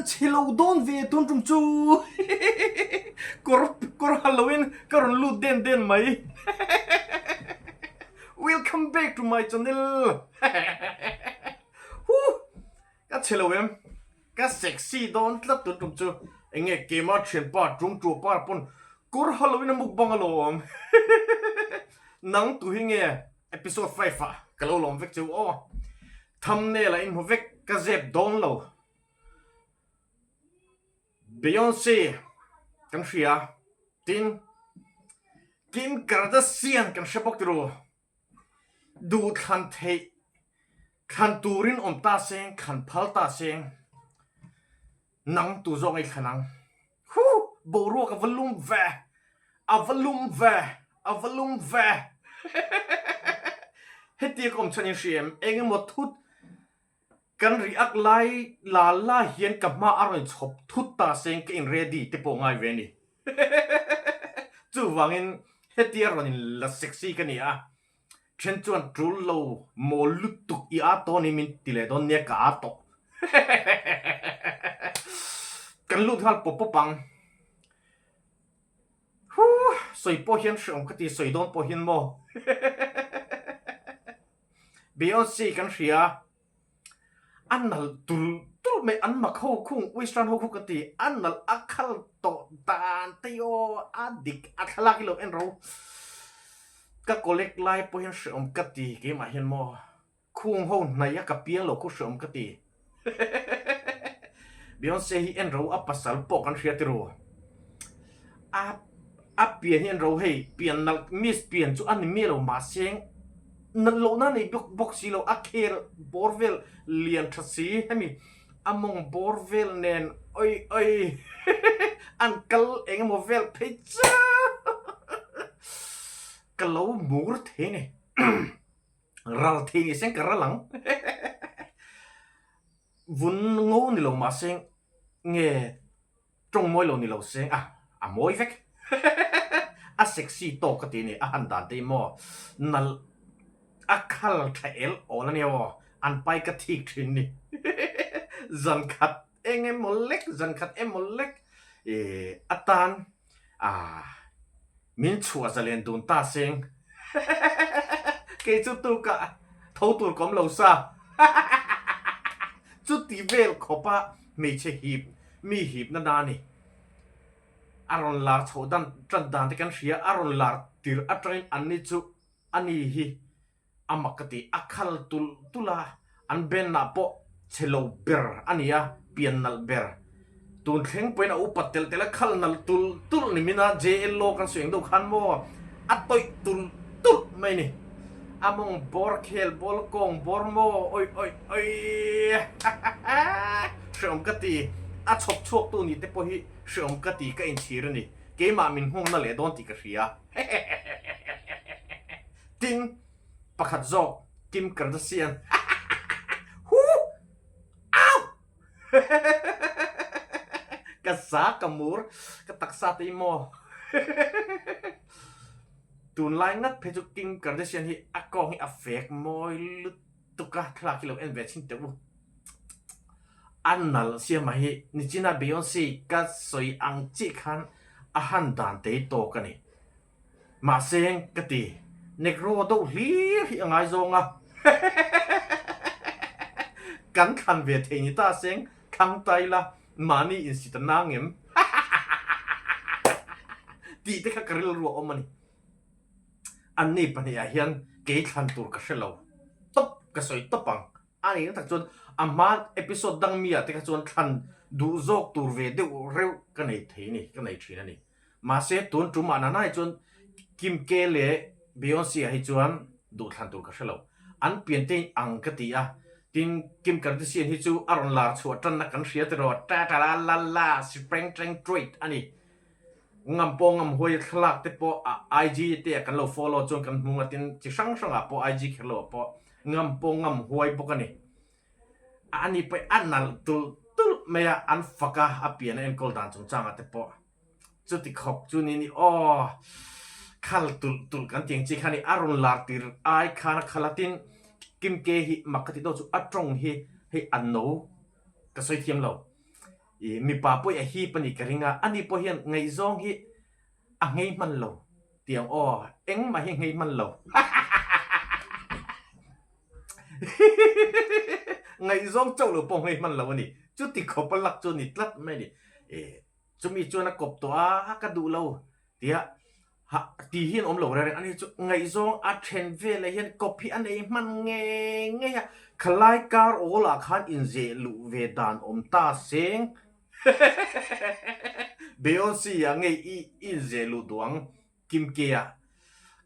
Van chhe lo dawn ve tun tum chu kawr kawr ha loin ka rawn lut den den mai Welcome back to my channel Huh ka chhe lo em ka sexy dawn tlat tun tum chu enge keimah thianpa tung tuah pa pawn kawr ha loin a mukbang alawm Nang tu hi nge episode 5 ah ka lo lawm vek cheu aw. Thumbnail a inhmu vek ka zep dawn lo. Beyonce kan hria tin Kim Kardashian kan hre bawk tiro. Duh thlan theih thlan turin awm ta seng thlan phal ta seng. Nang tu zawk ei thlan ang. Huh! Boruak a va lum ve! A va lum ve! A va lum ve! Hetia ka awm chhan in hria em? Eng emaw thut kan react lai la la hian ka hma a rawn chhawp thut ta seng ka in ready te pawh ngai ve a ni. Chuvangin hetia rawn in la sexy ka ni a. Then chuan tul lo mawl lutuk i a tawh ni min ti leh dawn nia ka a tawh. Kan lut nghal pawp pawp ang. Huh sawi pawh hian hreawm ka ti sawi dawn pawh hian maw. Beyonce kan hria. A nalh tulh tulh mai, an mak ho khung Western ho khu ka ti, a nalh a khal tawh dan te hi aw a dik a thlalak hi lo en ro. Ka collect lai pawh hian hreawm ka ti keimah hian maw khung ho hnaih a ka piang lo khu hreawm ka ti. Beyonce hi en ro a pasal pawh kan hria ti ru. A a pian hi en ro hei pian nalh miss pian chu a ni miah lo mahse Nalh lohna nei bawk bawk si lo, a khel bawr vel lian tha si hemi a mawng bawr vel nen oi oi an kal eng emaw vel phei chiah ka lo mur thei ni ral thei ni seng ka ral ang vun ngo ni lo mahse nge Tawng mawi lo ni lo se a, a mawi vek. A sexy tawk ka ti a ni, a han dan te hi maw nalh a khal tha el awl a nia aw, an pai ka thik thin ni. Zan khat eng emaw lek, zan khat emaw lek atan ah Min chhuah zalen dun ta seng. Kei chu tukah tho tur ka awm lo sa. Chuti vel khawpa hmeichhe hip mi hipna na a ni. A rawn lar chhoh dan tan dan te kan hria, a rawn lar tir atangin anni chu a ni hi A mak ka ti, a khal tulh tulh a, an band ah pawh chhe lo ber a ni a, pian nalh ber. Tun thleng pawhin a upat telh telh a, khal nalh tulh tulh ni min a, JL Law kan sawi ang deuh khan maw, a tawih tulh tulh mai ni. A mawng bawr khel bawl kawng bawr maw, oi oi oi hreawm ka ti, a chhawp chhuak tu nih te pawh hi hreawm ka ti ka inchhir a ni, keimah min nghawngna leh dawn tih ka hria. Tin, pakhat zawk Kim Kardashian Huh! Au! Ka za ka mur, ka taksa te hi maw Tunlai ngat phei chu Kim Kardashian hi a kawng hi a fek mawi lutuk a, thlalak hi lo en ve chhin teh u. A nalh siam ah hi nichina Beyonce ka sawi ang chiah khan a han dan tei tawk a ni. Mahse ka ti, Negro deuh hlir hi a ngaizawng a, kan thlan ve thei ni ta seng, thlang ta ila mahni insit a nang em? tih te kha ka rilru a awm a ni. Anni pahnihah hian kei thlan tur ka hre lo tawp, ka sawi tawp ang. A nih na tak chuan a hma episode dang mi ah te kha chuan thlan duh zawk tur ve deuh reuh ka nei thei a ni, ka nei thin a ni. Mahse tun tum ah nanai chuan Kim K leh Beyonce ah hi chuan duh thlan tur ka hre lo. An pian te ang ka ti a, tin Kim Kardashian hi chu a rawn lar chhuah tanna kan hria tiraw ta ta la la la sipreng treng truait a ni. Ngam pawh ngam huai thlalak te pawh a IG te ah kan lo follow chuan kan hmu nga tin chi hrang hrang ah pawh IG kher lo ah pawh ngam pawh ngam huai bawk a ni. A ni pawh a nalh tulh tulh mai a, an fak a, a pian a enkawl dan chungchang ah te pawh chuti khawp chu ni ni aw khal tulh tulh kan tih ang chi kha ni a rawn lar tir ai khan a khal a tin Kim K hi mak ka tih deuh chu a tawng hi hei a no ka sawi thiam lo. I mipa pawh hi a hip a nih ka ring a, ani pawh hian ngaihzawng hi a nghei hman lo tih ang aw, engmah hi a nghei hman lo. Ngaihzawng chauh lo pawh nghei hman lo a ni. Chuti khawp a lak chu a ni tlat mai a ni. Chumi chuan a kawp tawh a, ka duh lo tia Ha, ti hi an awm lo reng reng a ni chu ngaihzawng a then velah hian kawp hi a nei hman ngei ngei a, khalai kar awl ah khan inzeh luh ve dan awm ta seng Beyonce ah ngei i inzeh luh duh ang Kim K ah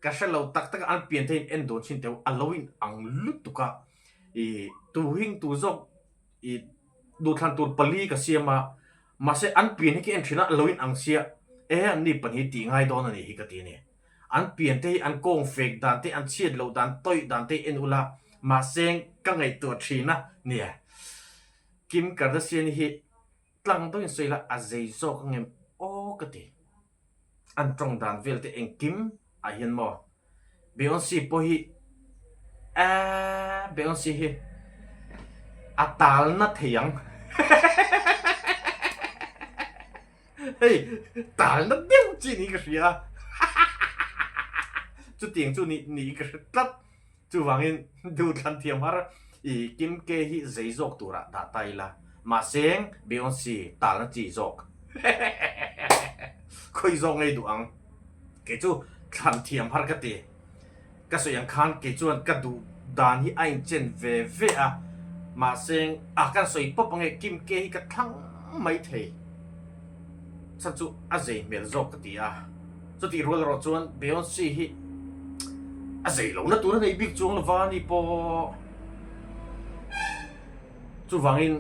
ka hre lo tak tak a an pian theihin en dawn chin teuh a lo in ang lutuk a, i tu hing tu zawk i duhthlan tur pali ka siam a. Mahse, an pian hi ka en thin a, lo in ang sia, e an ni pahnih tih ngai dawn a nih hi ka ti a ni. An pian te hi an kawng fek dan te, an chhiat loh dan, tawih dan te hi en ula, mahse ka ngaihtuah thin a nia. Kim Kardashian hi tlang deuhin sawi la, a zei zawk ang em aw ka ti. An tawng dan vel te engkim ah hian maw Beyonce pawh hi eeh Beyonce hi a tal na thei ang hei tal na deuh chi niin ka hria chutiang chu niin ka hre tlat. Chuvangin duhthlan thiam har i Kim K hi zei zawk turah dah ta ila, mahse Beyonce talna chi zawk khawi zawk ngei duh ang. Kei chu thlan thiam har ka ti. Ka sawi ang khan kei chuan ka duh dan hi a inchen ve ve a, mahse a kan sawi pawp ange Kim K hi ka thlang mai thei. Chhan chu a zei hmel zawk ka ti a. Chutih rual erawh chuan Beyonce hi a zei lohna tur a nei bik chuang lova a ni pawh. Chuvangin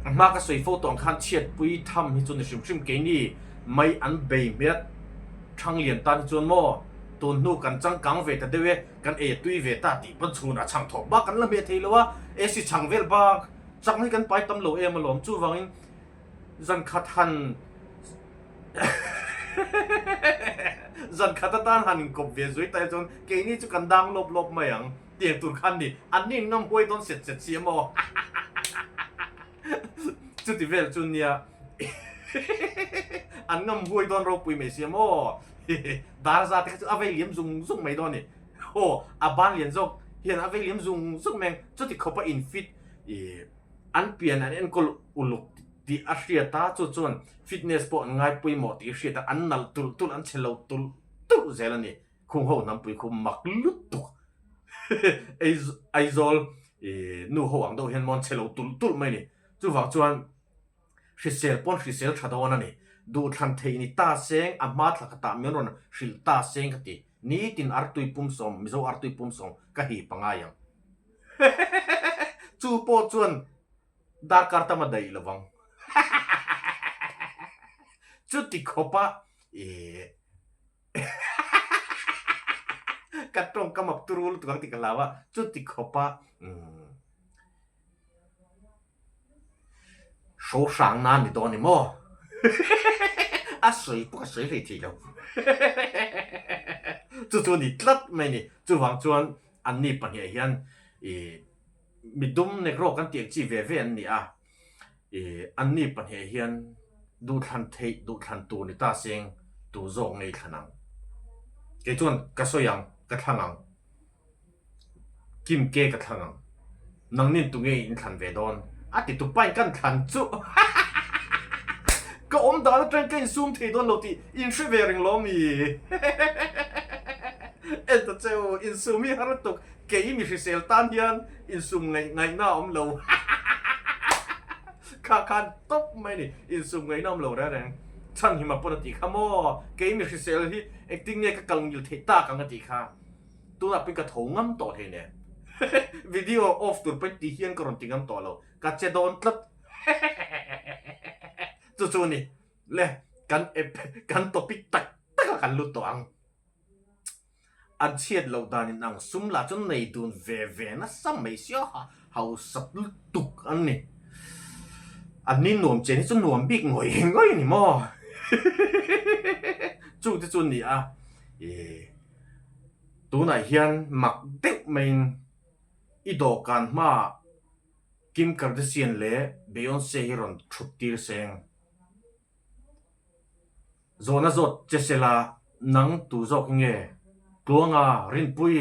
a hma ka sawi fo tawh ang khan chhiatpui tham hi chu ni hrim hrim keini mai an bei hmiat Thanglian tan hi chuan maw tun hnu kan changkang ve ta deuh e, kan ei a tui ve ta tih pawn chhunah chhang thawk bak kan la hmeh thei lo a, AC chhang vel bak chang hi kan pai tam lo em alawm. Chuvangin Zan khat han Zan khat atan han inkawp ve zui ta chuan keini chu kan dang lawp lawp mai ang tiang tur khan ni an ni ngam huai dawn set set si a maw Chuti vel chu nia an ngam huai dawn ropui mai si a maw Dar za te kha chu a vei liam zung zung mai dawn a ni Aw a ban lian zawk hian a vei liam zung zung mai ang chuti khawp a in fit ih An pian an enkawl uluk tih a hriat a, chu chuan fitness pawh an ngai pawimawh tih a hriat a, an nalh tulh tulh, an che lo tulh tulh zel a ni. Khung ho hnampui khu mak lutuk Aizawl nu ho ang deuh hian maw an che lo tulh tulh mai a ni. Chuvang chuan hrisel pawn hrisel tha dawn a ni. Duhthlan theih ni ta seng a hma thla khatah min rawn hrilh ta seng ka ti. Nitin artui pumsawm, Mizo artui pumsawm ka hip a ngai ang. Chu pawh chuan darkar tam a daih lo vang. Chuti khawpa ka tawngkam a turu lutuk ang tih ka hlau a, chuti khawpa Hro hrang nan ni dawn ni maw? A sawi pawh ka sawi hlei thei lo. Chu chu ni tlat mai ni. Chuvang chuan anni pahniah hian ih midum negro kan tih ang chi ve ve an ni a. Ih anni pahniah hian duhthlan theih duhthlan tur ni ta seng tu zawk ngei thlan ang. Kei chuan ka sawi ang, ka thlang ang. Kim ke ka thlang ang. Nangnin tunge in thlan ve dawn? A ti tupain kan thlan chu ka awm dan atang ka insum thei dawn lo tih in hre ve reng lo mi? En ta che u, insum hi har lutuk, kei mi hrisel tan hian insum ngaih ngaihna a awm lo. Kha khan tawp mai ni, insum ngaihna awm lo reng reng. Chhanhima pawn a tih kha maw, kei mi hrisel hi engtin nge ka kal ngil theih tak ang a tih kha. Tunah pawhin ka tho ngam tawh hlei nen. Video off tur pawhin ti hian ka rawn ti ngam tawh lo. Ka che dawn tlat. Chu chu ni. Le, kan ep, kan topic tak tak a kan lut tawh ang. An chhiat loh dan in ang sum lah chu nei dun ve ve nasa mai sia hausa lutuk an ni. An ni nuam chen hi chu nuam bik ngawih ngawih a ni maw? Chu te chu ni a. Ih. Tunah hian mak deuh maiin i dawhkan hmaah Kim Kardashian leh Beyonce hi rawn thut tir seng. Zawhna zawt che sela nang tu zawk nge Tluanga Rinpui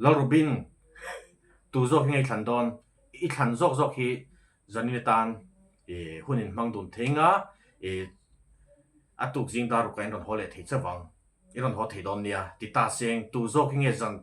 Lalrubin tu zawk hi nge i thlan dawn? I thlan zawk zawk hi zanin atan hun in hmang dun thei nga a tuk zing dar ruk ah in rawn haw leh thei chauh ang. I rawn haw thei dawn nia, ti ta seng, tu zawk hi nge zan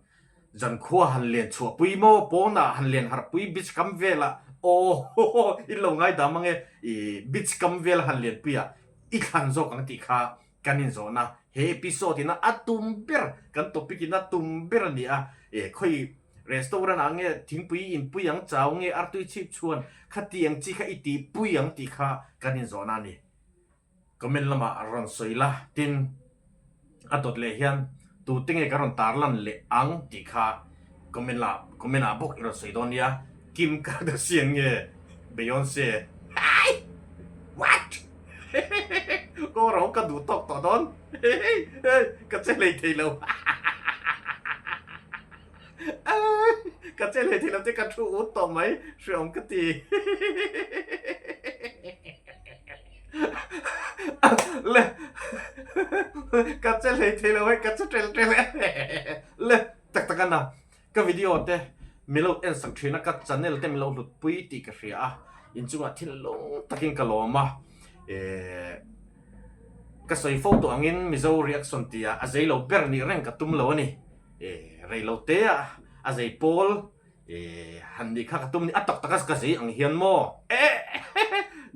zan khua han len chhuah pui maw, pawnah han len harh pui beach kam velah aw in lo ngaidam ang e, i beach kam vel han len puiah i thlan zawk ang tih kha kan inzawhna he episode ina a tum ber kan topic ina tum ber a ni a, e khawi restaurant ah nge thingpui in pui ang chau nge artui chhip chhuan khatiang chi kha i tih pui ang tih kha kan inzawhna a ni. Comment lamah a rawn sawi la, tin a dawt leh hian tute nge ka rawn tarlan leh ang tih kha comment lah comment ah bawk i rawn sawi dawn nia, Kim Kardashian nge Beyonce? Hai! What? Kawro ka duh tawk tawh dawn ka che hlei thei lo ka che hlei thei lo te ka thu ut tawh mai hreawm ka ti. Le ka che hlei thei lo hei ka che tel tel e le tak tak ana ka video te min lo en sak thin a ka channel te min lo hlut pui tih ka hria a inchungah thinlung takin ka lawm a eh ka sawi fo tawh angin Mizo reaction tia a zei lo ber nih reng ka tum lo a ni eh rei lo te a a zei pawl Eh, han nih kha ka tum ni, a tak taka ka zei ang hian maw? Eh,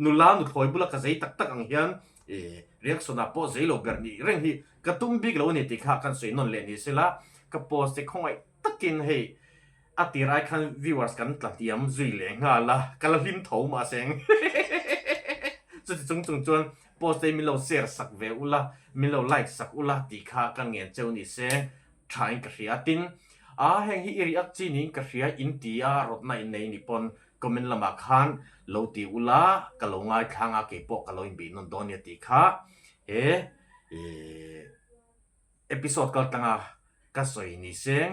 nula nuthlawi bula ka zei tak tak ang hian eh, reaction ah pawh zei lo ber nih reng hi ka tum bik lo a ni tih kha kan sawi nawn leh ni sela, ka post te khawngaih takin hei a tir ai khan viewers kan tla hniam zui leh nghal a, ka la hlim tho mahse eng chuti chung chung chuan post te hi min lo share sak ve ula, min lo like sak ula tih kha ka ngen cheu ni se. Tha in ka hria tin a heng hi i react chi niin ka hria in ti a rawtna in nei ni pawn comment lamah khan lo ti ula ka lo ngaithlang a keipawh ka lo inbih nawn dawn nia tih kha he episode kal tanga ka sawi ni seng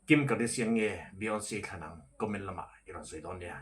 Kim Kardashian nge Beyonce thlan ang comment lamah i rawn sawi dawn nia.